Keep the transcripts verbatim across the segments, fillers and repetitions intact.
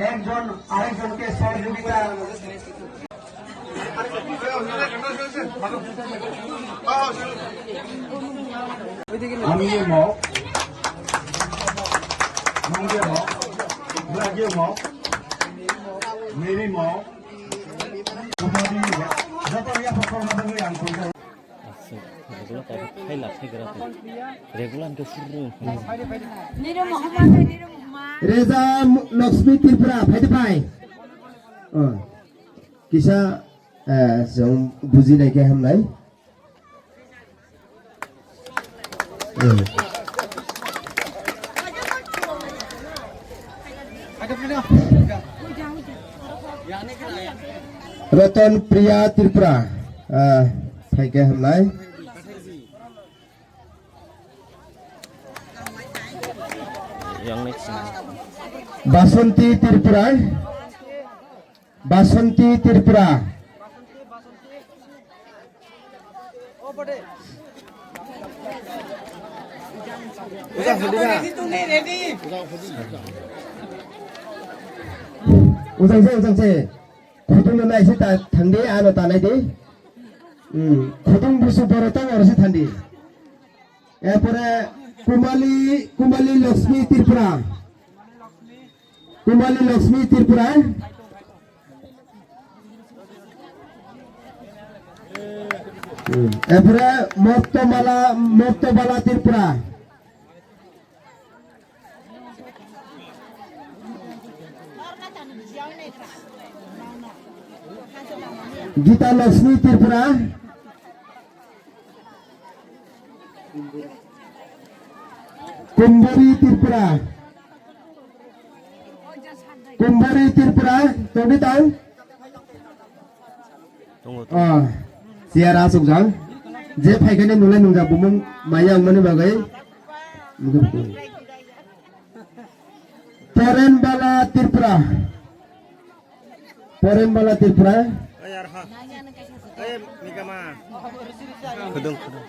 একজন আরেকজনকে সহযোগিতা। আমি মগ, মঙ্গে মগ, ব্রাগে মগ, মেরি মগ, উপাধি মগ, যত ইয়া ফটো মগ আমি আনতে Aswk, regular kaisa khaila thaigra khe. Regular hwnkhe phuru. Reza Lakshmi Tripura, phaidi phai. Oh. Kisa, eh, chwng bujinai khe hamnai. Eh. Ratan Priya Tripura, ah, phaikhe hamnai. Yang next. Basanti Tripura, Basanti Tripura. Ujang se, ujang se. Khudung no naisi ta thangdi, ano tanai di. Hmm, khudung busu boro tang oro se thangdi. Erpore Kumali, Kumali Lakshmi Tripura. Kumali Lakshmi Tripura. Hmm, erpore Mokto Mala, Mokto Bala Tripura. Gita Lakshmi Tripura. Kumbori Tripura. Kumbori Tripura, tongdi tang? Tongo, tongo. Ah, siya rasuk jang. Je phaikani nulai nungjak bumung maya wngmani bagwi. Porenbala Tripura. Porenbala Tripura. Oi, ar ha. Oi, Mikama. Khudung, khudung.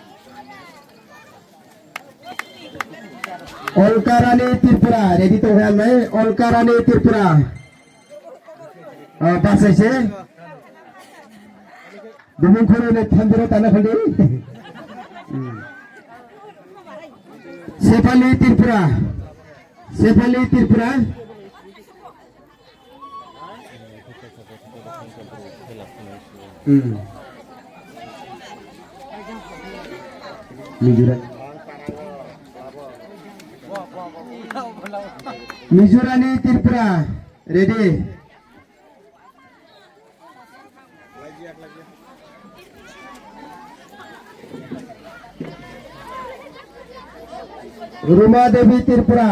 Olkarani Tripura, ready tongkha nai, Olkarani Tripura. Ah, basaise. Bumung khoro le thandiro tana khali. Hmm. Sefali Tripura. Sefali Tripura. Hmm. Mijora-, Mijorani Tripura, ready. Ruma Devi Tripura.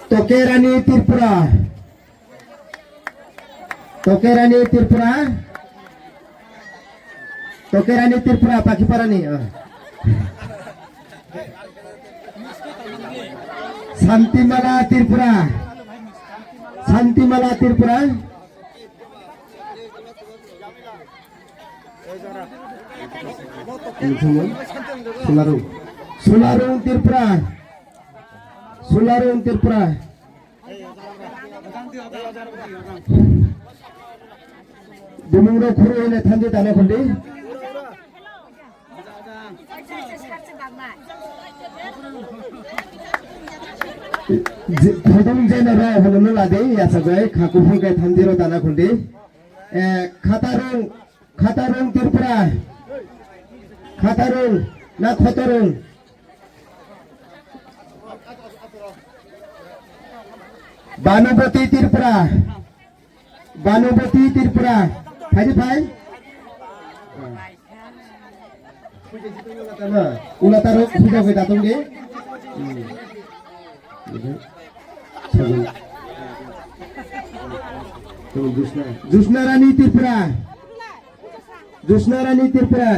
Tokerani Tripura. Tokerani Tripura. Tokerani Tripura, Pakiparani. Ah. Santimala Tripura. Santimala Tripura. Sularung. Sularung Tripura. Sularung Tripura. Bumung rok khuru hile thanti tane khundi. Khudung jene rok hwnwi ladi, yachagwi kha kuphur khe thanti rok tana khundi. Eh, Khatarung, Khatarung Tripura. Khatarung na Khotorung? Banubati Tripura. Banubati Tripura. Phaidi phai. Ula taro puja koi datong de. Hmm. Josna. Josna Rani Tripura. Josna Rani Tripura.